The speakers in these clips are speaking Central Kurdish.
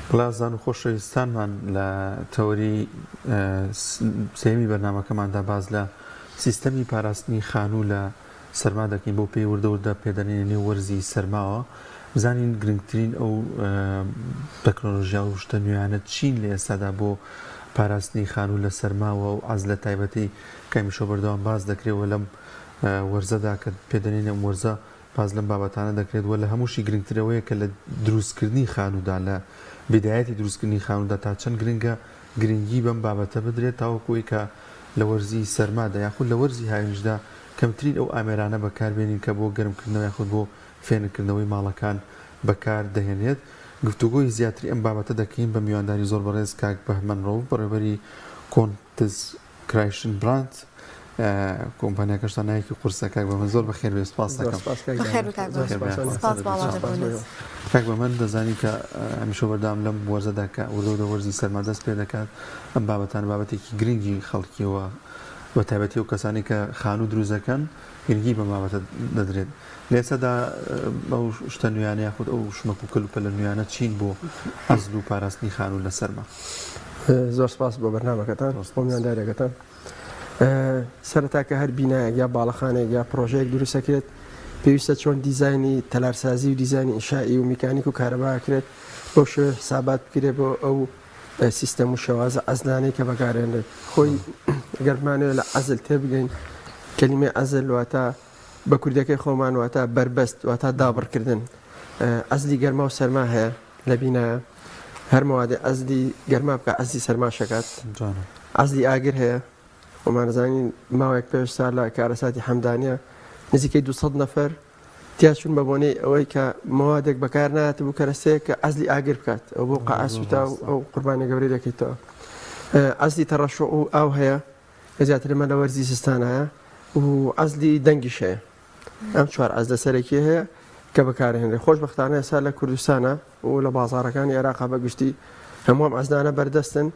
بەڵێ ئازیزان و خۆشەویستانمان لە تەوەری سێیەمی بەرنامەکەماندا باس لە سیستەمی پاراستنی خانوو لە سەرما دەکەین بەو پێی وردە وردە پێدەنێنە نێو وەرزی سەرماوە بزانین گرنگترین ئەو تەکنۆلۆژیا و شتە نوێیانە چین لە ئێستادا بۆ پاراستنی خانوو لە سەرماوە و عەزلە تایبەتی کە هەمیشە بەردەوام باس دەکرێت و لەم وەرزەدا کە پێدەنێنە ئەم وەرزە باس لەم بابەتانە دەکرێت و لە هەمووشی گرنگتر ئەوەیە کە لە دروستکردنی خانوودا لە بیدایەتی دروستکردنی خانوودا تا چەند گرنگە گرنگی بەم بابەتە بدرێت تاوەکو ئەوەی کە لە وەرزی سەرمادا یاخود لە وەرزی هاوینیشدا کەمترین ئەو ئامێرانە بەکاربێنین کە بۆ گەرمکردنەوە یاخود بۆ فێنککردنەوەی ماڵەکان بەکار دەهێنرێت. گفتوگۆی زیاتری ئەم بابەتە دەکەین بە میوانداری زۆر بەڕێز کاک بەهمەن ڕەوف بەڕێوەبەری کۆنتز کرایشن براند کۆمپانیاکەشتان ناوێکی قورسە کاک بەهمەن زۆر بەخێر بێ سپاس دەکەم. بەخێر بێ کاک بەهمەن سپاس بۆ ئامادەبوونت. کاک بەهمەن دەزانی کە هەمیشە بەردەوام لەم وەرزەدا کە وردە وردە وەرزی سەرما دەست پێ دەکات ئەم بابەتانە بابەتێکی گرنگی خەڵکیەوە بە تایبەتی ئەو کەسانەی کە خانوو دروست دەکەن گرنگی بەم بابەتە دەدرێت. لە ئێستادا ئەو شتە نوێیانە یاخود ئەو شمەک و کەلوپەلە نوێیانە چین بۆ عەزل و پاراستنی خانوو لە سەرما؟ زۆر سپاس بۆ بەرنامەکەتان بۆ میوانداریەکەتان. سەرەتا کە هەر بینایەک یا باڵەخانێک یا پرۆژەیەک دروستەکرێت پێویستە چۆن دیزایانی تەلارسازی و دیزایانی ئینشائی و میکانیک و کارەبا کرێت بەو شێوەیە حسابات بکرێت بۆ ئەو سیستەم و شێوازە عەزلانەی کە بەکارێنرێت خۆی گەر بمانەوێت لە عەزل تێبگەین کەلیمەی عەزل واتە بە کوردەکەی خۆمان واتە بەربەست واتە دابڕکردن عەزلی گەرما و سەرما هەیە لە بینایە هەر مەوادێ عەزلی گەرما بکە عەزلی سەرما شەکات عەزلی ئاگر هەیە خۆمانزانین ماوەیەک پێش سا لە کارەساتی حەمدانە نزیکەی 200 نەفەر تیاچوون بە بۆنەی ئەوەی کە مەوادێک بەکار ناتبوو کەرەستەیەک کە عەزلی ئاگر بکات ئەو بۆ قاعە سووتا و ئەو قوربانیە گەورەی دەکەیتەوە عەزلی تەڕەشوع و ئاو هەیە کە زیاتر ئەمە لە وەرزی زستانایە و عەزلی دەنگیش هەیە ئەم چوار عەزلە سەرەکی هەیە کە بەکارهێنرێت خۆشبەختانە ئێستا لە کوردستانە و لە بازاڕەکانی عێراقا بە گشتی هەموو ئەم عەزلانە بەردەستن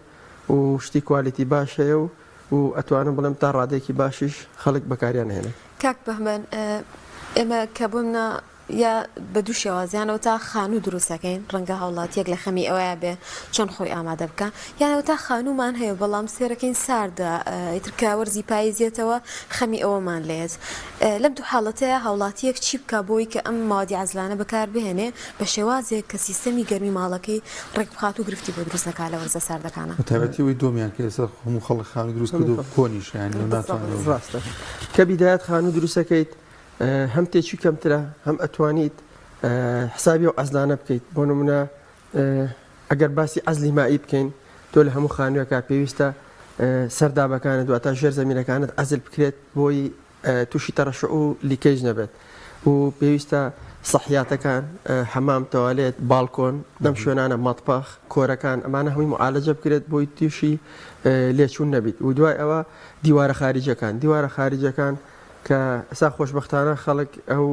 و شتی quality باش هەیە و و ئەتوانم بڵێم تا ڕادەیەکی باشیش خەڵک بەکاریان ئەهێنێت. کاک بەهمەن ئێمە کە بۆمنە یا بە دوو شێواز یان ئەوەتا خانوو دروست ئەکەین ڕەنگە هاوڵاتیەک لە خەمی ئەوەیا بێ چۆن خۆی ئامادە بکا یان ئەوەتا خانوومان هەیە بەڵام سێرەکەین ساردە ئیتر کە وەرزی پاییز یەتەوە خەمی ئەوەمان لێیەت لەم دوو حاڵەتەیا هاوڵاتیەک چی بکا بۆی کە ئەم مەوادی عەزلانە بەکار بهێنێ بە شێوازێک کە سیستەمی گەرمی ماڵەکەی ڕێک بخات و گرفتی بۆ دروست نەکا لە وەرزە ساردەکانا. بە تایبەتی ئەوەی دووەمیان کە ئێستا هەموو خەڵک خانووی دروست کردووە و کۆنیشە یانی ئەو ناتوانێت. ڕاستە کە بیدایەت خانوو دروست ئەکەیت هەم تێچووی کەمترە هەم ئەتوانیت حسابی ئەو عەزلانە بکەیت بۆ نمونە ئەگەر باسی عەزلی مائی بکەین تۆ لە هەموو خانوویەکە پێویستە سەردابەکانت واتە ژێر زەمینەکانت عەزل بکرێت بۆی تووشی تەڕەشوع و leakage نەبێت و پێویستە سەحیاتەکان حەمام تەوالێت باڵکۆن لەم شوێنانە مەتپەخ کۆرەکان ئەمانە هەمووی معالەجە بکرێت بۆی تووشی لێچوون نەبیت و دوای ئەوە دیوارە خارجەکان دیوارە خارجەکان کە ئێستا خۆشبەختانە خەڵک ئەو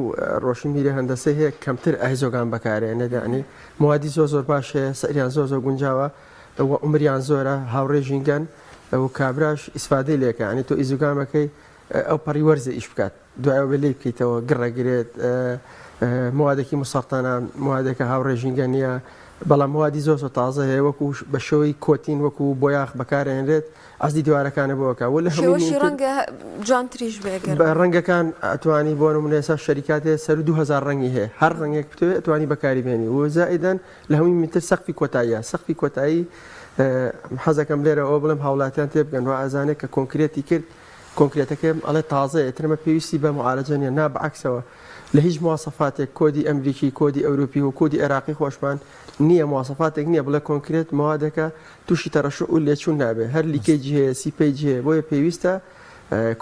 ڕۆشنبیری هەندەسەی هەیە کەمتر ئایزۆگان بەکارێنێت یعنی موادی زۆر زۆر باش هەیە سەریان زۆر زۆر گونجاوە و عمریان زۆرە هاوڕێ ژینگەن و کابراش ئیسفادەی لێکە یعنی تۆ ئیزوگامەکەی ئەو پەڕی وەرزە ئیش بکات دوای ئەوە لێی بکەیتەوە گڕەگرێت موادێکی مسەرتەنە موادێکە هاوڕێ ژینگە نییە بەڵام موادی زۆر زۆر تازە هەیە وەکو بە شێوەی coating وەکو بۆیاخ بەکارێنرێت عەزلی دیوارەکانە بۆ ئەکا وە لە هەمووی شێوەشی ڕەنگە جوانتریش بێ گەر بە ڕەنگەکان ئەتوانی بۆ نمونە ئێستا شەریکات هەیە سەرو 2000 ڕەنگی هەیە هەر ڕەنگێک بتەوێت ئەتوانی بەکاری بێنی و زائیدەن لە هەمووی مهمتر سەقفی کۆتاییە سەقفی کۆتایی حەزەکەم لێرە ئەوە بڵێم هاوڵاتیان تێبگەن وا ئەزانێت کە کۆنکرێتی کرد کۆنکرێتەکەم ئەڵێ تازەیە ئیتر ئەمە پێویستی بە معالەجە نییە نا بەعەکسەوە لە هیچ مواسەفاتێک کۆدی ئەمریکی کۆدی ئەوروپی و کۆدی عێراقی خۆشمان نییە مواسەفاتێک نییە بڵێ کۆنکرێت مەوادێکە تووشی تەڕەشوع و لێچوون نابێت، هەر leakage ی هەیە، seepage ی هەیە، بۆیە پێویستە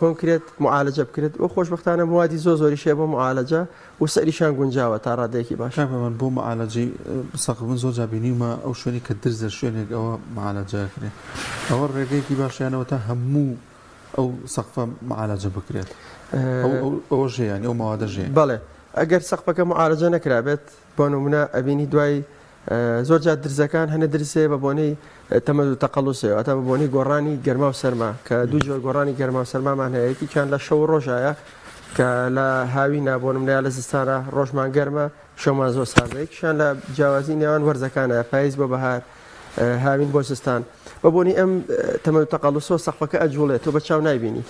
کۆنکرێت معالەجە بکرێت و خۆشبەختانە موادی زۆر زۆریش هەیە بۆ معالەجە و سعریشیان گونجاوە تا ڕادەیەکی باش. کاک بەمەن بۆ معالەجەی سەقف من زۆر جار بینیومە ئەو شوێنەی کە درزە شوێنێک ئەوە معالەجە ئەکرێ ئەوە ڕێگەیەکی باشە یان ئەوەتا هەموو ئەو سەقفە معالەجە بکرێت ئەو ئەو ئەوەش هەیە یانی ئەو مەوادەش هەیە. بەڵێ ئەگەر سەقفەکە معالەجە نەکرابێت بۆ نمونە ئەبینی دوای زۆر جار درزەکان هەنە درز هەیە بە بۆنەی تەمەد و تەقەڵوسەوە واتە بە بۆنەی گۆڕانی گەرما و سەرما کە دوو جۆر گۆڕانی گەرما و سەرمامان هەیە یەکێکیان لە شەو و ڕۆژایە کە لە هاوینە بۆ نمونە یا لە زستانە ڕۆژمان گەرمە شەومان زۆر ساردە یەکیشان لە جیاوازی نێوان وەرزەکانە پاییز بۆ بەهار هاوین بۆ زستان بە بۆنی ئەم تەمەن و تەقەڵوسەوە سەقفەکە ئەجوڵێت تۆ بە چاو نایبینی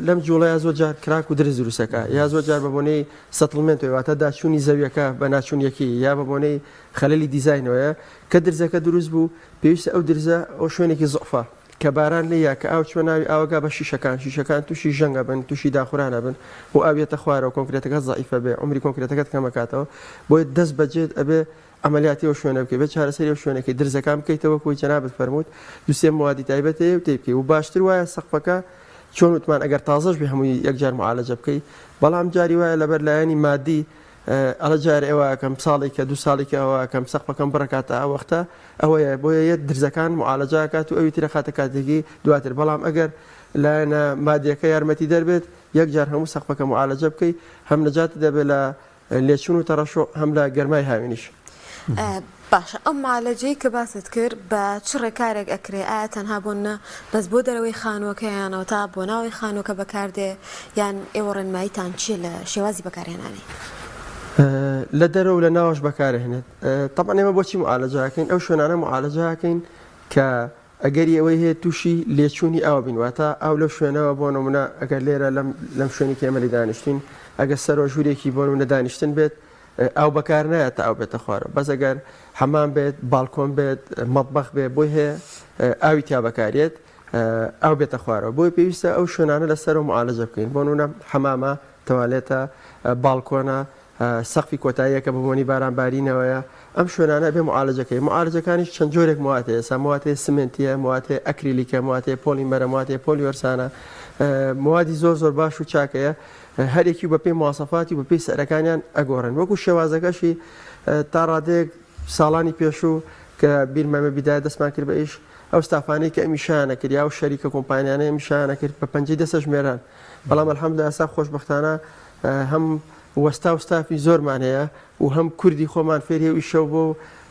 لەم جوڵەیە زۆر جار crack و درز دروستەکە یا زۆر جار بە بۆنەی settlement ەوە واتە داچوونی زەویەکە بە ناچوونیەکی یا بە بۆنەی خەلەلی دیزاینەوەیە کە درزەکە دروست بوو پێویستە ئەو درزە ئەو شوێنێکی زعفە کە باران لێ یا کە ئاو چوە ناوی ئاوەگا بە شیشەکان شیشەکان تووشی ژەنگ ئەبن تووشی داخوران ئەبن و ئاو یەتە خوارەوە کۆنکرێتەکەت زەعیفە بێ عومری کۆنکرێتەکەت کەمەکاتەوە بۆیە دەست بەجێت ئەبێ عەمەلیاتی ئەو شوێنە بکەی بێ چارەسەری ئەو شوێنەکەی درزەکان بکەیتەوە وەکو جەنابت فەرمووت دوو سێ موادی تایبەت هەیە و تێی بکەی و باشتر وایە سەقفەکە چۆن وتمان ئەگەر تازەش بێ هەمووی یەکجار معالەجە بکەی بەڵام جاری وایە لەبەر لایەنی مادی ئەڵێ جارێ ئەوە ئەکەم ساڵێکە دوو ساڵێکە ئەوە ئەکەم سەقفەکەم بڕەکاتە ئەو وەختە ئەوەیە بۆیە یەت درزەکان معالەجە ئەکات و ئەوی تر ئەخاتە کاتێکی دواتر بەڵام ئەگەر لایەنە مادیەکە یارمەتی دەر بێت یەکجار هەموو سەقفەکە معالەجە بکەی هەم نەجاتت دەبێت لە لێچوون و تەڕەشوع هەم لە گەرمای هاوینیش. باشە ئەو معالەجەی کە باست کرد بە چ ڕێکارێک ئەکرێ ئایا تەنها بۆ نە بەس بۆ دەرەوەی خانووەکە یان ئەوەتا بۆ ناوەی خانووەکە بەکاردێ یان ئێوە ڕێنماییتان چیە لە شێوازی بەکارهێنانی؟ لە دەرەوە و لە ناوەش بەکارهێنێت تەبعەن ئێمە بۆچی معالەجە ئەکەین ئەو شوێنانە معالەجە ئەکەین کە ئەگەری ئەوەی هەیە تووشی لێچوونی ئاو بین واتە ئاو لەو شوێنەوە بۆ نمونە ئەگەر لێرە لەم لەم شوێنی کە ئێمە لێ دانیشتین ئەگەر سەرۆ ژوورێکی بۆ نمونە دانیشتن بێت ئاو بەکار نایەت تا ئاو بێتە خوارەوە بەس ئەگەر حەمام بێت باڵکۆن بێت مەتبەخ بێت بۆی هەیە ئاوی تیا بەکارێت ئاو بێتە خوارەوە بۆی پێویستە ئەو شوێنانە لەسەرەوە معالەجە بکەین بۆ نمونە حەمامە تەوالێتە باڵکۆنە سەقفی کۆتاییەکە بە بۆنی باران بارینەوەیە ئەم شوێنانە ئەبێ معالەجە کەی معالەجەکانیش چەند جۆرێک مواد هەیە ئێستا مواد هەیە سمنتیە مواد هەیە ئەکریلیکە مواد هەیە پۆلیمەرە مواد هەیە پۆلیۆرسانە موادی زۆر زۆر باش و چاکەیە هەرێکی و بەپێی مواسەفاتی و بەپێی سعرەکانیان ئەگۆڕن وەکو شێوازەکەشی تا ڕادەیەک ساڵانی پێشوو کە بیرمە ئێمە بیدایە دەستمان کرد بە ئیش ئەو ستافانەی کە ئەم ئیشیانە کرد یا ئەو شەریکە کۆمپانیانەی ئەم ئیشیانە کرد بە پەنجەی دەست ئەژمێران بەڵام الحمدللە ئێستا خۆشبەختانە هەم وەستا و ستافی زۆرمان هەیە و هەم کوردی خۆمان فێری ئەو ئیشە بۆ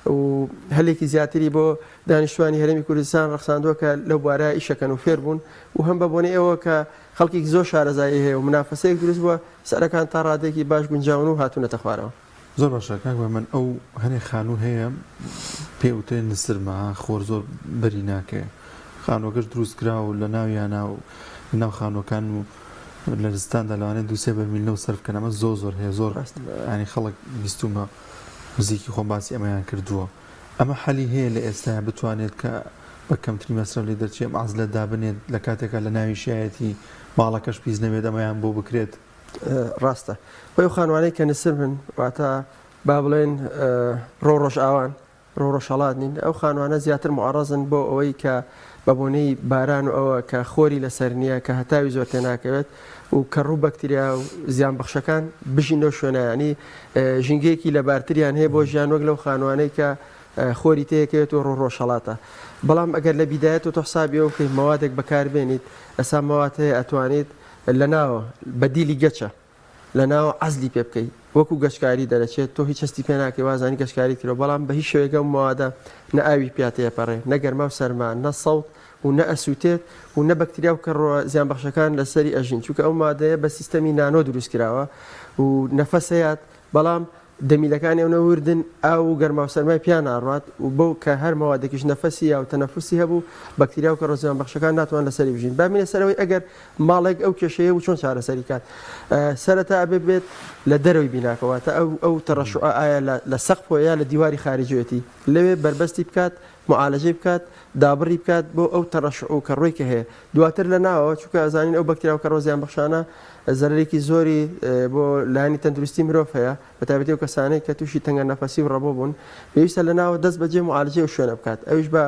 و هەلێکی زیاتری بۆ دانیشتوانی هەرێمی کوردستان ڕەخساندووە کە لەو بوارە ئیشەکەن و فێر بوون و هەم بە بۆنەی ئەوە کە خەڵکێکی زۆر شارەزایی هەیە و منافەسەیەک دروست بووە، سعرەکان تا ڕادەیەکی باش گونجاون و هاتوونەتە خوارەوە. زۆر باشە کاک بەهمەن ئەو هەنێ خانوو هەیە پێ وترێ نسرمە ها خۆر زۆر بەری ناکەوێ خانووەکەش دروست کراوە و لە ناویانا و لە ناو خانووەکان و لە زستاندا لەوانەیە دوو سێ بەرمیل نەوت سەرف بکەن ئەمە زۆر زۆر هەیە زۆر ڕاستە. یانی خەڵک بیستوومە نزیکی خۆم باسی ئەمەیان کردووە ئەمە حەلی هەیە لە ئێستایا بتوانێت کە بە کەمترین مەسرەف لێ دەرچێ ئەم عەزلە دابنێت لە کاتێکا لە ناویشیایەتی ماڵەکەش پیس نەبێت ئەمەیان بۆ بکرێت؟ ڕاستە خۆی ئەو خانوانەی کە نسربن واتە با بڵێن ڕۆ ڕۆژئاوان ڕۆ ڕۆژهەڵات نین ئەو خانوانە زیاتر معڕەزن بۆ ئەوەی کە بە بۆنەی باران و ئەوە کە خۆری لەسەر نییە کە هەتاوی زۆر تێناکەوێت و کەڕوو بەکتریا و زیان بەخشەکان بژین لەو شوێنە یانی ژینگەیەکی لەبارتریان هەیە بۆ ژیان وەک لەو خانوانەی کە خۆری تێکەوێت و ڕوو ڕۆژهەڵاتە بەڵام ئەگەر لە بیدایەت و تۆ حسابی ئەوە بکەیت مەوادێک بەکاربێنیت ئەسا مەواد هەیە ئەتوانیت لەناوە بەدیلی گەچە لەناوە عەزلی پێ بکەی وەکو گەچکاری دەرەچێت تۆ هیچ هەستی پێ ناکەی وازانی گەچکاری کردوە بەڵام بە هیچ شێوەیەک ئەو مەوادە نە ئاوی پیا تێپەڕێ نە گەرما و سەرما نە سەوت و نە ئەسوتێت و نە بەکتریا و کەڕوە زیانبەخشەکان لەسەری ئەژین چونکە ئەو مادەیە بە سیستەمی نانۆ دروست کراوە و نەفەسەیات بەڵام دەمیلەکانی ئەونە وردن ئاو و گەرما و سەرمای پیا ناڕوات و بەو کە هەر مەوادێکیش نەفەسی یا و تەنەفوسی هەبوو بەکتریا و کەڕوە زیانبەخشەکان ناتوان لەسەری بژین با بینە سەر ئەوەی ئەگەر ماڵێک ئەو کێشەیە و چۆن چارەسەری کات سەرەتا ئەبێ بێت لە دەرەوەی بیناکە واتە ئەو ئەو تەڕەشوعە ئایا لە سەقفەوە یا لە دیواری خارجیەتی لەوێ بەربەستی بکات معالەجەی بکات دابڕی بکات بۆ ئەو تەڕەشع و کەڕووی کە هەیە دواتر لە ناوەوە چونکە ئەزانین ئەو بەکتریا و کەڕووە زیانبەخشانە زەرەرێکی زۆری بۆ لایەنی تەندروستی مرۆڤ هەیە بە تایبەتی ئەو کەسانەی کە تووشی تەنگە نەفەسی و ڕەبۆ بوون پێویستە لە ناوە دەست بەجێ معالجەی ئەو شوێنە بکات ئەویش بە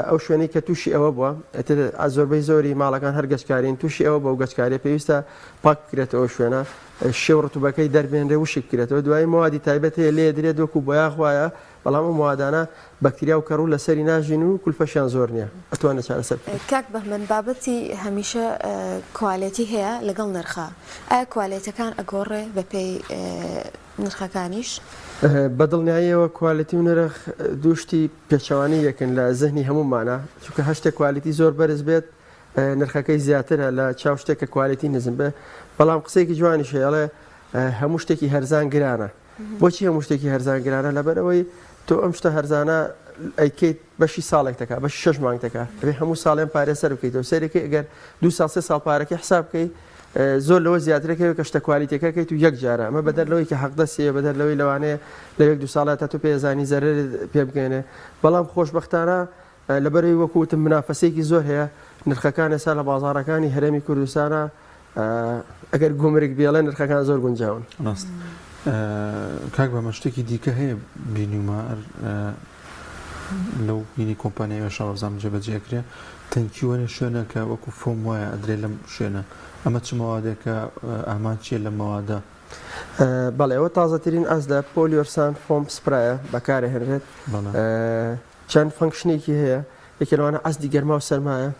ئەو شوێنەی کە تووشی ئەوە بووە ئیتر زۆربەی زۆری ماڵەکان هەر گەچکارین تووشی ئەوە بەو گەچکاریە پێویستە پاک بکرێتەوە شوێنە شێو ڕتوبەکەی دەربێنرێ وشک بکرێتەوە دوایی موادی تایبەت هەیە لێ درێت وەکو بۆیاخ وایە بەڵام ئەو موادانە بەکتریا و کەڕوو لەسەری ناژین و کولفەشیان زۆر نییە ئەتوانرێت چارەسەر بکرێت. کاک بەهمەن بابەتی هەمیشە کوالێتی هەیە لەگەڵ نرخا ئایا کوالێتەکان ئەگۆڕێ بەپێی نرخەکانیش؟ بە دڵنیاییەوە کوالێتی و نرخ دوو شتی پێچەوانەی یەکن لە زهنی هەموومانا چونکە هەر شتێک کوالێتی زۆر بەرز بێت نرخەکەی زیاترە لە چاو شتێک کە کوالێتی نزم بێ بەڵام قسەیەکی جوانیش هەیە ئەڵێ هەموو شتێکی هەرزان گرانە. بۆچی هەموو شتێکی هەرزان گرانە؟ لەبەرئەوەی تۆ ئەم شتە هەرزانە ئەیکەیت بەشی ساڵێک دەکا بەشی شەش مانگ دەکا ئەبێ هەموو ساڵێن پارێ سەر بکەیتەوە سەیرەکەی ئەگەر دوو ساڵ سێ ساڵ پارەکەی حساب بکەی زۆر لەوە زیاترەکەوێت کە شتە quality ەکە کەیت و یەک جارە ئەمە بەدەر لەوەی کە حەقدەستیە بەدەر لەوەی لەوانەیە لە یەک دوو ساڵە تا تۆ پێزانی زەرەرت پێ بگەێنێ بەڵام خۆشبەختانە لەبەرئەوەی وەکو وتم منافەسەیەکی زۆر هەیە، نرخەکان ئێستا لە بازاڕەکانی هەرێمی کوردستانا ئەگەر گومرگ بێڵێ نرخەکان زۆر گونجاون. ڕاست کاک بەمە شتێکی دیکە هەیە بینیومە لەو بینی کۆمپانیای ئێشا وەزام جێبەجێ ئەکرێ تەنکی وەنێ شوێنە کە وەکو فۆم وایە ئەدرێ لەم شوێنە ئەمە چ مەوادێکە ئامانج چییە لەم مەوادە؟ بەڵێ ئەوە تازەترین عەزلە polyurethane foam spray ە بەکارئەهێنرێت چەند function ێکی هەیە یەکێ لەوانە عەزلی گەرما و سەرمایە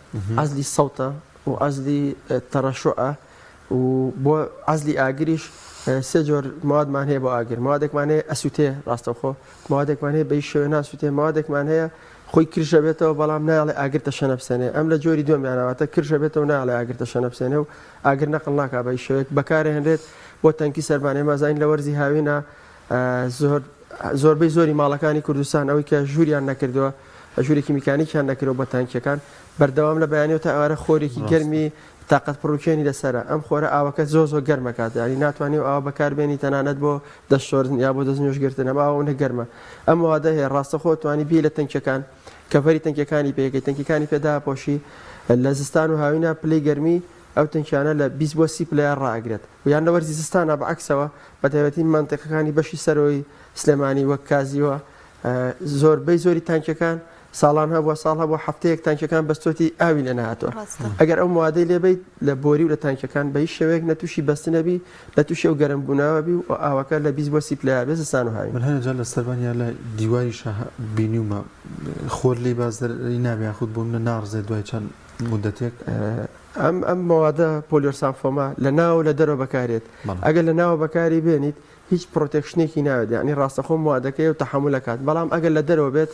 عەزلی سەوتە و عەزلی تەڕەشوعە و بۆ عەزلی ئاگریش سێ جۆر موادمان هەیە بۆ ئاگر موادێکمان هەیە ئەسووتێ ڕاستەوخۆ موادێکمان هەیە بەی شێوە ناسووتێ موادێکمان هەیە خۆی کرژە بێتەوە بەڵام نایڵێ ئاگر تەشەنە بسێنێ ئەم لە جۆری دووەمیانەواتە کرژە بێتەوە نایڵێ ئاگر تەشەنە بسێنێ و ئاگر نەقڵ ناکا بە شێوەیەک بەکارهێنرێت بۆ تەنکی سەربان ئێمە زانین لە وەرزی هاوینە زۆر زۆربەی زۆری ماڵەکانی کوردستان ئەوەی کە ژووریان نەکردووە ژوورێکی میکانیکیان نەکردووە بە تانکیەکان بەردەوام لە بەیانیەوە تا ئێوارە خۆرێکی گەرمی تاقەت پڕوکێنی لەسەرە ئەم خۆرە ئاوەکە زۆر زۆر گەرمەکات یانی ناتوانانی ئاوە بەکاربێنی تەنانەت بۆ دەست شۆردن یا بۆ دەست نوێژگرتن ئەم ئاوە نە گەرمە ئەم موادە هەیە ڕاستەخۆ توانی بی لە تەنکیەکان cover ی تەنکیەکانی پێەکەی تەنکیەکانی پێدا پۆشی لە زستان و هاوینە پلەی گەرمی ئەو تەنکیانە لە 20 بۆ 30 پلەیان ڕائەگرێت و یان لە وەرزی زستانا بە عەکسەوە بە تایبەتی مەنتیقەکانی بەشی سەرەوەی سلێمانی وەک کازیوە زۆربەی زۆری تانکیەکان ساڵان هەبووە ساڵ هەبووە هەفتەیەک تانکیەکان بەستۆتی ئاوی لێ نەهاتووە ئەگەر ئەو موادەی لێ بیت لە بۆری و لە تانکیەکان بە هیچ شێوەیەک نە تووشی بەستنە بی نە تووشی ئەو گەرم بوونەوە بی و ئاوەکە لە 20 بۆ 30 پلەیا بێ زستان و هاوین. من هەنێ جار لە سەربان یا لە دیواریشا بینیومە خۆر لێی با زەرەری نابێ یاخود بۆ منە ناڕزێ دوای چەند مودەتێک. ئەم ئەم مەوادە polyurethane foam ە لە ناوە و لە دەرەوە بەکارێت ئەگەر لە ناوە بەکاری بێنیت هیچ protection ێکی ناوێت یعنی ڕاستەخۆ موادەکەی و تەحمل ئەکات بەڵام ئەگەر لە دەرەوە بێت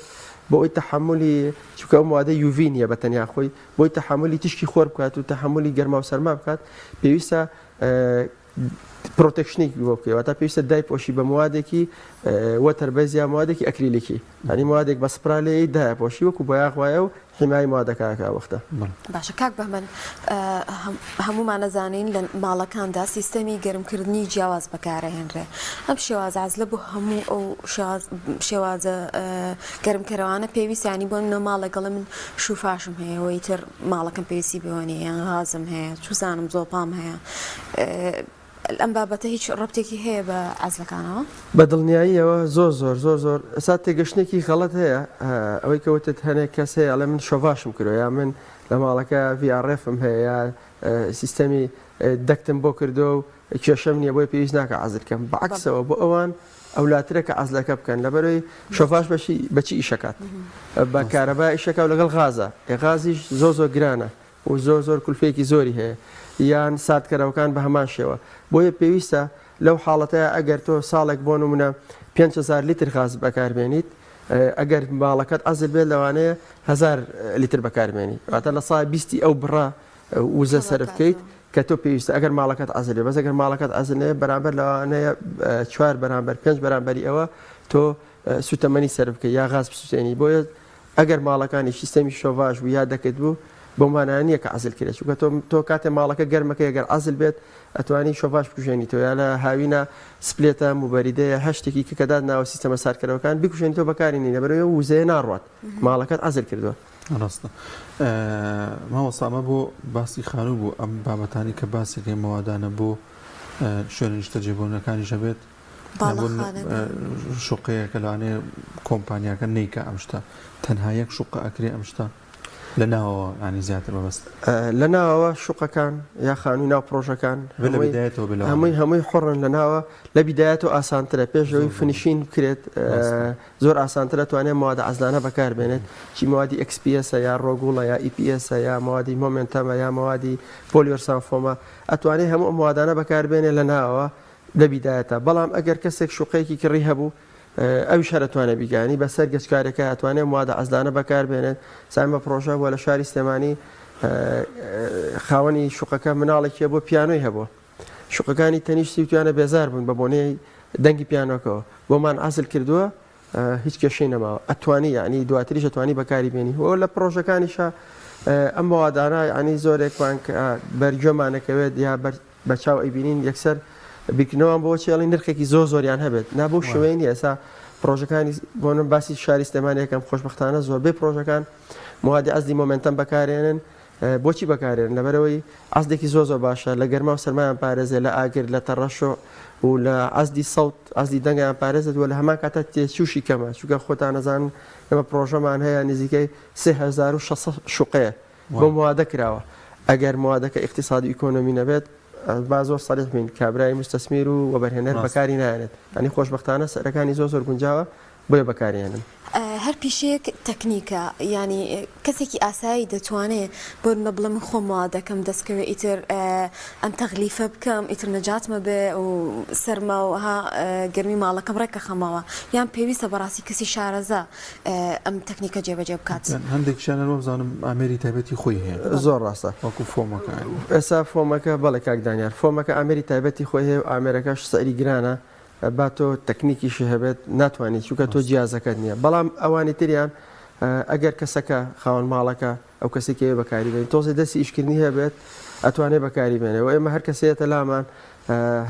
بۆ ئەوی تەحملی چونکە ئەو موادە UV نییە بە تەنیا خۆی بۆی تەحملی تیشکی خۆر بکات و تەحملی گەرما و سەرما بکات پێویستە protection ێکی بۆ بکەی واتە پێویستە دایپۆشی بە موادێکی water base یا موادێکی ئەکریلیکی یانی موادێک بە سپرا لێی دایپۆشی وەکو بۆیاخ وایە و حیمای موادەکە ئەکا وەختە. باشە کاک بەهمەن هەموومان ئەزانین لە ماڵەکاندا سیستەمی گەرمکردنی جیاواز بەکارئەهێنرێ ئەم شێواز عەزلە بۆ هەموو ئەو شێوازە گەرمکەرەوانە پێویستە یانی بۆ نمونە ماڵێک ئەڵێ من شوفاشم هەیە و ئیتر ماڵەکەم پێویستی بەوە نییە یان غازم هەیە چوزانم زۆپام هەیە ئەم بابەتە هیچ ڕەبتێکی هەیە بە عەزلەکانەوە؟ بە دڵنیاییەوە زۆر زۆر زۆر زۆر ئێستا تێگەشتنێکی غەڵەت هەیە ئەوەی کە وتت هەنێک کەس هەیە ئەڵێ من شۆڤاشم کردوە یا من لە ماڵەکە VRF م هەیە یا سیستەمی duct م بۆ کردووە و کێشەم نییە بۆیە پێویست ناکە عەزل کەم بە عەکسەوە بۆ ئەوان ئەولاترە کە عەزلەکە بکەن لەبەرەوەی شۆفاش بەشی بەچی ئیشەکات بە کارەبا ئیشەکە و لەگەڵ غازە غازیش زۆر زۆر گرانە و زۆر زۆر کولفەیەکی زۆری هەیە یان ساردکەرەوەکان بە هەمان شێوە بۆیە پێویستە لەو حاڵەتەیە ئەگەر تۆ ساڵێک بۆ نمونە 5000 لیتر غاز بەکاربێنیت ئەگەر ماڵەکەت عەزل بێت لەوانەیە 1000 لیتر بەکاربێنی واتە لە سا بیستی ئەو بڕە وزە سەرف بکەیت کە تۆ پێویستە ئەگەر ماڵەکەت عەزل بێت بەس ئەگەر ماڵەکەت عەزل نەبێت بەرامبەر لەوانەیە چوار بەرامبەر پێنج بەرامبەری ئەوە تۆ سوتەمەنی سەرف بکەیت یا غاز بسوتێنی بۆیە ئەگەر ماڵەکانی سیستەمی شۆڤاژ بوو یا duct بوو بەو مانایە نییە کە عەزل کرێت چونکە تۆ تۆ کاتێ ماڵەکە گەرمەکەی ئەگەر عەزل بێت ئەتوانی شۆڤاژ بکوژێنیتەوە یا لە هاوینە split ە موبەریدەیە هەر شتێکی کە کە دات ناوە سیستەمە ساردکەرەوەکان بیکوژێنیتەوە بەکاری نی لەبەرئەوەی ئەو وزەیە ناڕوات ماڵەکەت عەزل کردووە. ڕاستە مامۆستا ئەمە بۆ باسی خانوو بوو ئەم بابەتانی کە باسەکەی مەوادانە بۆ شوێنە نیشتەجێبوونەکانیش هەبێت شوقەیەکە لەوانەیە کۆمپانیاکە نیکە ئەم شتە تەنها یەک شوقە ئەکرێ ئەم شتە لە ناوەوە ینی زیاتر مەبەست لە ناوەوە شوقەکان یا خانووی ناو پرۆژەکان هەمووی هەمووی حڕن لە ناوە لە بیدایەتەوە ئاسانترە پێشەوەی finishing بکرێت زۆر ئاسانترە توانێت مواد عەزلانە بەکار بێنێت چی موادی XPS ە یا ڕۆگوڵە یا EPS ە یا موادی Momentum ە یا موادی polyurethane foam ە ئەتوانێت هەموو ئەم موادانە بەکار بێنێت لە ناوەوە لە بیدایەتە بەڵام ئەگەر کەسێک شوقەیەکی کڕی هەبوو ئەویش هەر ئەتوانێت بیگانی بەسەر گەچکارەکە ئەتوانێت موادە عەزلانە بەکار بێنێت سایمە پرۆژە بووە لە شاری سلێمانی خاوەنی شوقەکە مناڵێکی هەبوو پیانۆی هەبووە شوقەکانی تەنیشتی وتویانە بێزار بوون بە بۆنەی دەنگی پیانۆکەوە بۆمان عەزل کردووە هیچ کێشەی نەماوە ئەتوانی یعنی دواتریش ئەتوانی بەکاری بێنی و لە پرۆژەکانیشا ئەم مەوادانە یعنی زۆرێکمان بەرگوێمانەکەوێت یا بەر بەچاو ئەیبینین یەکسەر بیرکردنەوەمان بۆ چێڵی نرخێکی زۆر زۆریان هەبێت نا بەو شێوەیە نییە ئێستا پرۆژەکانی بۆ من باسی شاری سلێمانیەکەم خۆشبەختانە زۆربەی پرۆژەکان موادی عەزلی مۆمێنتەم بەکارێنن بۆچی بەکارێن لەبەرەوەی عەزلێکی زۆر زۆر باشە لە گەرما و سەرمایان پارێزێ لە ئاگر لە تەڕەشۆ و لە عەزلی سەوت عەزلی دەنگیان پارێزێت و لە هەمان کاتە تێچووشی کەمە چونکە خۆتان ئەزانن ئێمە پرۆژەمان هەیە نزیکەی 3600 شوقەیە بۆ موادە کراوە ئەگەر موادەکە ئیقتیسادی ئیکۆنۆمی نەبێت با زۆر سەریح بین کابرای موستەسمیر و وەبەرهێنەر بەکاری نایەنێت یانی خۆشبەختانە سعرەکانی زۆر زۆر گونجاوە بۆیە بەکاریێنن. هەر پیشەیەک تەکنیکە یانی کەسێکی ئاسایی دەتوانێ بۆ نمونە بڵێ من خۆم وا دەکەم دەستکەوێ ئیتر ئەم تەغلیفە بکەم ئیتر نەجاتمە بێ و سەرما و ها گەرمی ماڵەکەم ڕێکەخەمەوە یان پێویستە بەڕاستی کەسی شارەزا ئەم تەکنیکە جێبەجێ بکات. هەندێکیشیان هەر وابزانم ئامێری تایبەتی خۆی هەیە. زۆر ڕاستە. وەکو فۆمەکە. ئێستا فۆمەکە بەڵێ کاک دانیار فۆمەکە ئامێری تایبەتی خۆی هەیە و ئامێرەکەش سعری گرانە با تۆ تەکنیکیشی هەبێت ناتوانانی چونکە تۆ جیازەکەت نییە بەڵام ئەوانی تریان ئەگەر کەسەکە خاوەن ماڵەکە ئەو کەسێک کە بەکاری بێن تۆزێ دەستی ئیشکردنی هەبێت ئەتوانێت بەکاری بێنێ و ئێمە هەر کەسێتە لامان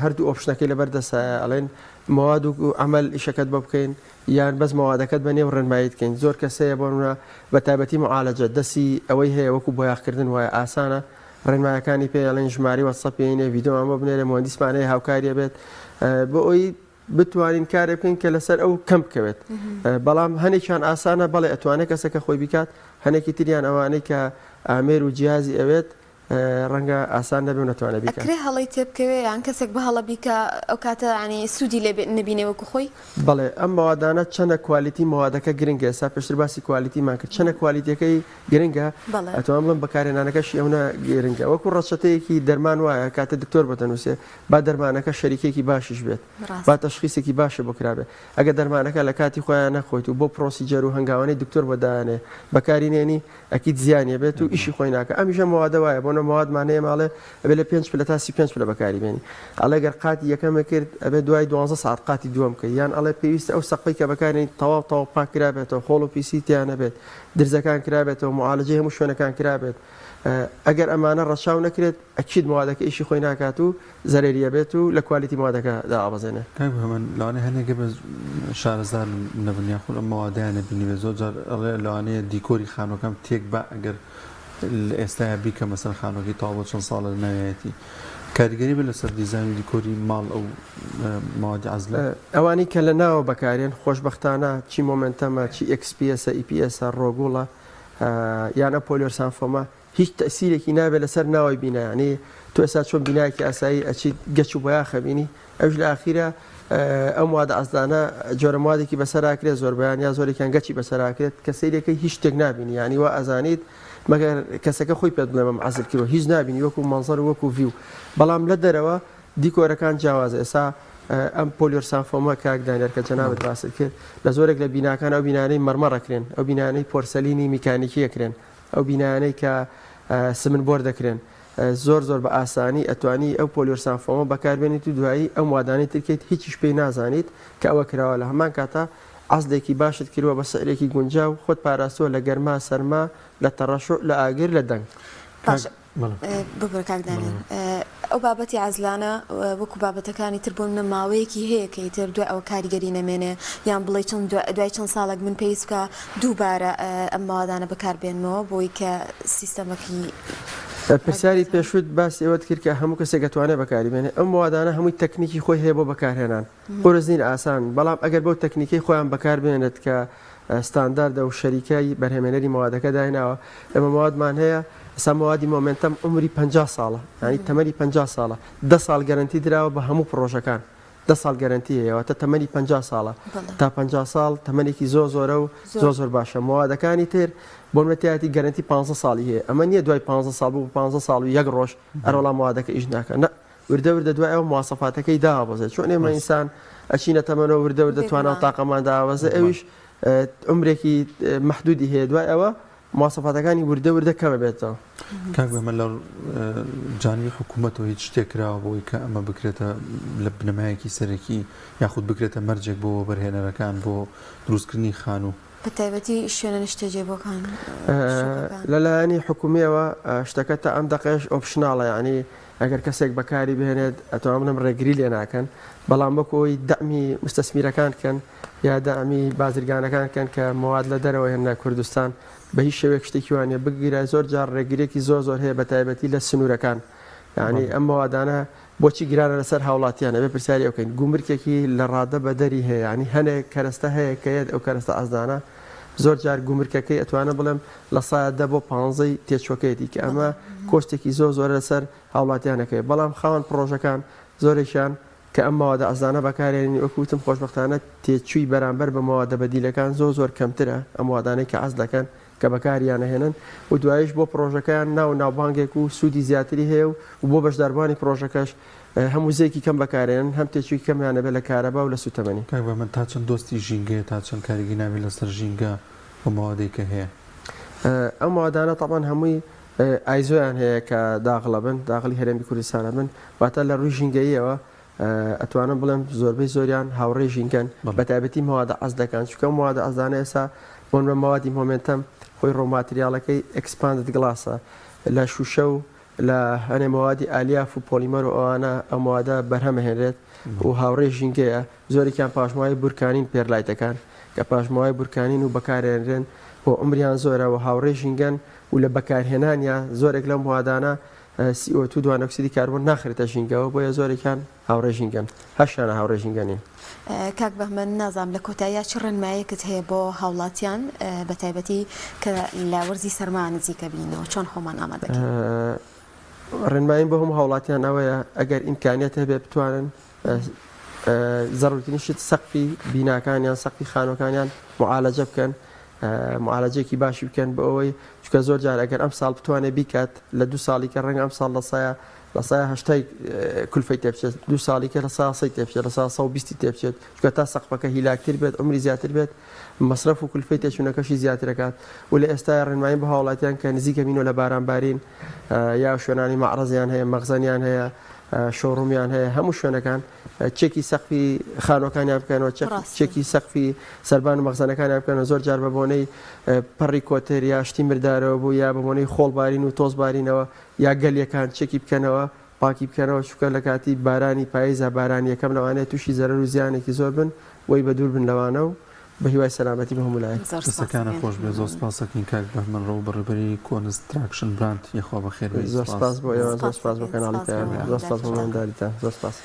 هەردوو option ەکەی لەبەر دەسایە ئەڵێن مواد و عەمەل ئیشەکەت بۆ بکەین یان بەس مەوادەکەت بە نێو ڕێنماییت کەین زۆر کەس هەیە بۆ نمونە بە تایبەتی معالەجە دەستی ئەوەی هەیە وەکو بۆیاخکردن وایە ئاسانە ڕێنمایەکانی پێ ئەڵێن ژمارەی وەتسەپی هەینێ ڤیدۆمان بۆ بنێرێ موهەندیسمان هەیە هاوکاری ئەبێت بۆ ئەوی بتوانین کارێ بکەین کە لەسەر ئەو کەم بکەوێت بەڵام هەنێکیان ئاسانە بەڵێ ئەتوانێت کەسەکە خۆی بیکات هەنێکی تریان ئەوانەی کە ئامێر و جیازی ئەوێت ڕەنگە ئاسان نەبێ و نەتوانێ بیکات. ئەکرێ هەڵەی تێبکەوێ یان کەسێک بە هەڵە بیکا ئەو کاتە یانی سوودی لێ نەبینێ وەکو خۆی؟ بەڵێ ئەم مەوادانە چەنە quality مەوادەکە گرنگە ئێستا پێشتر باسی quality مان کرد چەنە quality ەکەی گرنگە ئەتوانم بڵێم بەکارهێنانەکەشی ئەونە گرنگە وەکو ڕەچەتەیەکی دەرمان وایە کاتێ دکتۆر بۆت ئەنووسێ با دەرمانەکە شەریکێکی باشیش بێت با تەشخیسێکی باشی بۆ کرابێ ئەگەر دەرمانەکە لە کاتی خۆیان نەخۆیت و بۆ procedure و هەنگاوانەی دکتۆر بۆ دانێ بەکاری نێنی ئەکید زیانی ئەبێت و ئیشی خۆی ناکا ئەمیشە مەوادە وایە بۆنە مەوادمان هەیە ماڵێ ئەبێ لە پێنج پلە تا 35 پلە بەکاری بێنی ئەڵێ گەر قاتی یەکەمە کرد ئەبێ دوای دوانزە ساعت قاتی دووەم بکەی یان ئەڵێ پێویستە ئەو سەقفەی کە بەکارێنی تەواو تەواو پاک کرابێتەوە خۆڵ و پیسی تیا نەبێت درزەکان کرابێتەوە معالەجەی هەموو شوێنەکان کرابێت ئەگەر ئەمانە ڕەچاو نەکرێت ئەکید مەوادەکە ئیشی خۆی ناکات و زەرەری ئەبێت و لە quality مەوادەکە دائەبەزێنێ. کاک بەهمەن لەوانەیە هەنێک بەس شارەزا نەبن یاخود ئەم مەوادەیان نەبینیبێت زۆر جار ئەڵێ لەوانەیە دیکۆری خانوەکەم تێک با ئەگەر لە ئێستایا بیکەم مەسەلەن خانوەکەی تەواو بۆ چەند ساڵە لە ناویایەتی کاریگەری بێت لەسەر دیزاین و دیکۆری ماڵ ئەو مەوادی عەزلە؟ ئەوانەی کە لە ناوە بەکارێن خۆشبەختانە چی مۆمێنتەمە چی ئێکس پی ئێسە ئی پی ئێسە ڕۆگوڵە یان ئەو polyurethane foam ە هیچ تەئسیرێکی نابێت لەسەر ناوەی بینا یانی تۆ ئێستا چۆن بینایەکی ئاسایی ئەچیت گەچ و بۆیاخ ئەبینی ئەویش لە ئاخیرا ئەو موادە عەزلانە جۆرە موادێکی بەسەراکرێت زۆربەیان یا زۆرێکیان گەچی بەسەراکرێت کە سەیرەکەی هیچ شتێک نابینی یانی وا ئەزانیت مەگەر کەسەکە خۆی پێت بڵێ مەم عەزل کردوە هیچ نابینی وەکو مەنزەر و وەکو view بەڵام لە دەرەوە دیکۆرەکان جیاوازە ئێستا ئەم polyurethane foam ە کاک دانیار کە جەنابت باست کرد لە زۆرێک لە بیناکان ئەو بینانەی مەرمەڕ ئەکرێن ئەو بینانەی پۆرسەلینی میکانیکی ئەکرێن ئەو بینایانەی کە سمن بۆر دەکرێن زۆر زۆر بە ئاسانی ئەتوانی ئەو polyurethane foam ە بەکاربێنیت و دوایی ئەم وادانەی ترکەیت هیچیش پێی نازانیت کە ئەوە کراوە لە هەمان کاتا عەزلێکی باشت کردوە بە سعرێکی گونجاو خۆت پاراستوە لە گەرما سەرما لە تەڕەشوع لە ئاگر لە دەنگ. باشە ببورە کاک دانیال ئەو بابەتی عەزلانە وەکو بابەتەکانی تر بۆ منە ماوەیەکی هەیە کە ئیتر دوای ئەوە کاریگەری نەمێنێ یان بڵێ چەند دوای چەند ساڵێک من پێویست بکا دووبارە ئەم مەوادانە بەکار بێنمەوە بۆی کە سیستەمەکی پرسیاری پێشوت باسی ئەوەت کرد کە هەموو کەسێک ئەتوانێت بەکاری بێنێ ئەم موادانە هەمووی تەکنیکی خۆی هەیە بۆ بەکارهێنان قورس نین ئاسان بەڵام ئەگەر بەو تەکنیکەی خۆیان بەکار بێنێت کە ستانداردە و شەریکای بەرهەمێنەری مەوادەکە دایناوە ئێمە مەوادمان هەیە ئێستا مەوادی مۆمێنتەم عومری 50 ساڵە یانی تەمەنی 50 ساڵە دە ساڵ گەرەنتی دراوە بە هەموو پڕۆژەکان دە ساڵ گەرەنتی هەیە واتە تەمەنی 50 ساڵە تا 50 ساڵ تەمەنێکی زۆر زۆرە و زۆر زۆر باشە مەوادەکانی تر بۆ نمونە تیایەتی گەرەنتی 15 ساڵی هەیە ئەمە نییە دوای 15 ساڵ بوو 15 ساڵ و یەک ڕۆژ ئەرەوەڵا مەوادەکە ئیش ناکە نە وردە وردە دوای ئەوە مواسەفاتەکەی دابەزێت چۆن ئێمە ئینسان ئەچینە تەمەنەوە وردە وردە توانا و تاقەمان دابەزێ ئەویش عومرێکی مەحدودی هەیە دوای ئەوە. مواسەفاتەکانی وردە وردە کەم ئەبێتەوە. کاک بەهمەن لە جانبی حکوومەتەوە هیچ شتێک کراوە بۆی کە ئەمە بکرێتە لە بنەمایەکی سەرەکی یاخود بکرێتە مەرجێک بۆ وەبەرهێنەرەکان بۆ دروستکردنی خانوو؟ بە تایبەتی شوێنە نیشتەجێبووەکان، شوقەکان. لە لایەنی حکوومییەوە شتەکە تا ئەم دەقەیەش optional ە یانی ئەگەر کەسێک بەکاری بهێنێت ئەتوانم بڵێم ڕێگری لێ ناکەن بەڵام وەکو ئەوەی دەعمی موستەسمیرەکان کەن یا دەعمی بازرگانەکان کەن کە مەواد لە دەرەوە هێننە کوردستان بە هیچ شێوەیەک شتێکی وانە بگیرە زۆر جار ڕێگرێکی زۆر زۆر هەیە بە تایبەتی لە سنوورەکان یعنی ئەم مەوادانە بۆچی گرانە لەسەر هاوڵاتیان ئەبێ پرسیاری ئەو کەین گومرکێکی لە ڕادە بەدەری هەیە یعنی هەنێک کەرەستە هەیە کە یەت ئەو کەرەستە ئەزدانە زۆر جار گومرکەکەی ئەتوانم بڵێم لە سایە دە بۆ پانزەی تێچوەکەیەتی کە ئەمە کۆستێکی زۆر زۆرە لەسەر هاوڵاتیانەکەی بەڵام خاوەن پڕۆژەکان زۆرێکیان کە ئەم مەوادە ئەزدانە بەکارێنین وەکو وتم خۆشبەختانە تێچووی بەرامبەر بە مەوادە بەدیلەکان زۆر زۆر کەمترە ئەم مەوادانەی کە عەزل دەکەن کە بەکاریان ئەهێنن و دوایش بۆ پڕۆژەکەیان ناو و ناوبانگێک و سوودی زیاتری هەیە و بۆ بەشداربووانی پڕۆژەکەش هەم وزەیەکی کەم بەکارێنن هەم تێچووی کەمیان ئەبێت لە کارەبا و لە سووتەمەنی. کاک بەهمەن تا چەند دۆستی ژینگەیە تا چەند کاریگەری نابێت لەسەر ژینگە ئەو مەوادەی کە هەیە؟ ئەو مەوادانە تەبعەن هەمووی ئایزۆیان هەیە کە داغڵە بن داغڵی هەرێمی کوردستانە بن واتە لە ڕووی ژینگەییەوە ئەتوانم بڵێم زۆربەی زۆریان هاوڕێی ژینگەن بەتایبەتی مەوادە عەزلەکان چونکە ئەو مەوادە عەزلانە ئێستا بۆ نمونە مەوادی Momentum خۆی raw material ەکەی expanded glass ە لە شوشە و لە هەنێ مەوادی ئالیاف و پۆلیمەر و ئەوانە ئەو مەوادە بەرهەمەهێنرێت و هاوڕێی ژینگەیە زۆرێکیان پاشماوەی بورکانین perlite ەکان کە پاشماوەی بورکانین و بەکارێنرێن و عومریان زۆرە و هاوڕێی ژینگەن و لە بەکارهێنانیا زۆرێک لەو مەوادانە CO2 دوانۆکسیدی کاربۆن ناخرێتە ژینگەوە بۆیە زۆرێکیان هاوڕێی ژینگەن هەشیانە هاوڕێی ژینگە نین. کاک بەهمەن نازانم لە کۆتاییا چ ڕێنمایەکت هەیە بۆ هاوڵاتیان بە تایبەتی کە لە وەرزی سەرما نزیکە بینەوە چۆن خۆمان ئامادە کەین؟ ڕێنماییم بۆ هەموو هاوڵاتیان ئەوەیە ئەگەر ئیمکانیەت هەبێ بتوانن زەڕورترین شت سەقفی بیناکانیان سەقفی خانوەکانیان معالەجە بکەن معالەجەیەکی باشی بکەن بۆ ئەوەی چونکە زۆر جار ئەگەر ئەم ساڵ بتوانێت بیکات لە دوو ساڵی کە ڕەنگە ئەم ساڵ لە سایە لە سایە هەشتای کولفەی تێبچێت دوو ساڵی کە لە سا سەی تێبچێت لە سا 120 تێبچێت چونکە تا سەقفەکە هیلاکتر بێت عمری زیاتر بێت مەسرەف و کولفەی تێچوونەکەشی زیاترەکات و لە ئێستا ڕێنمایی بۆ هاوڵاتیان کە نزیکە مینۆ لە باران بارین یا شوێنانی مەعرەزیان هەیە مەخزەنیان هەیە showroom یان هەیە هەموو شوێنەکان چێکی سەقفی خانوەکانیان بکەنەوە چێکی سەقفی سەربان و مەخزەنەکانیان بکەنەوە زۆر جار بە بۆنەی پەڕی کۆتر یا شتی مردارەوە بوو یا بە بۆنەی خۆڵ بارین و تۆز بارینەوە یا گەلیەکان چێکی بکەنەوە پاکی بکەنەوە چونکە لە کاتی بارانی پاییزا بارانی یەکەم لەوانەیە تووشی زەرەر و زیانێکی زۆر بن وەی بە دوور بن لەوانە و بە هیوای سەلامەتی بۆ هەموو لایەک. زۆر سپاس دەستەکانت ئەکەین. خۆش بێت زۆر سپاس ئەکەین کاک بەهمەن ڕەوو بەڕێوبەری construction brand یەخوا بەخێر بێی زۆر سپاس. سپاس بۆ ئێوە زۆر سپاس سپاس بۆ ئەکەین کەناڵی سپاس بۆ پەیام زۆر سپاس بۆ میوانداریتان. میوانداریتان زۆر سپاس.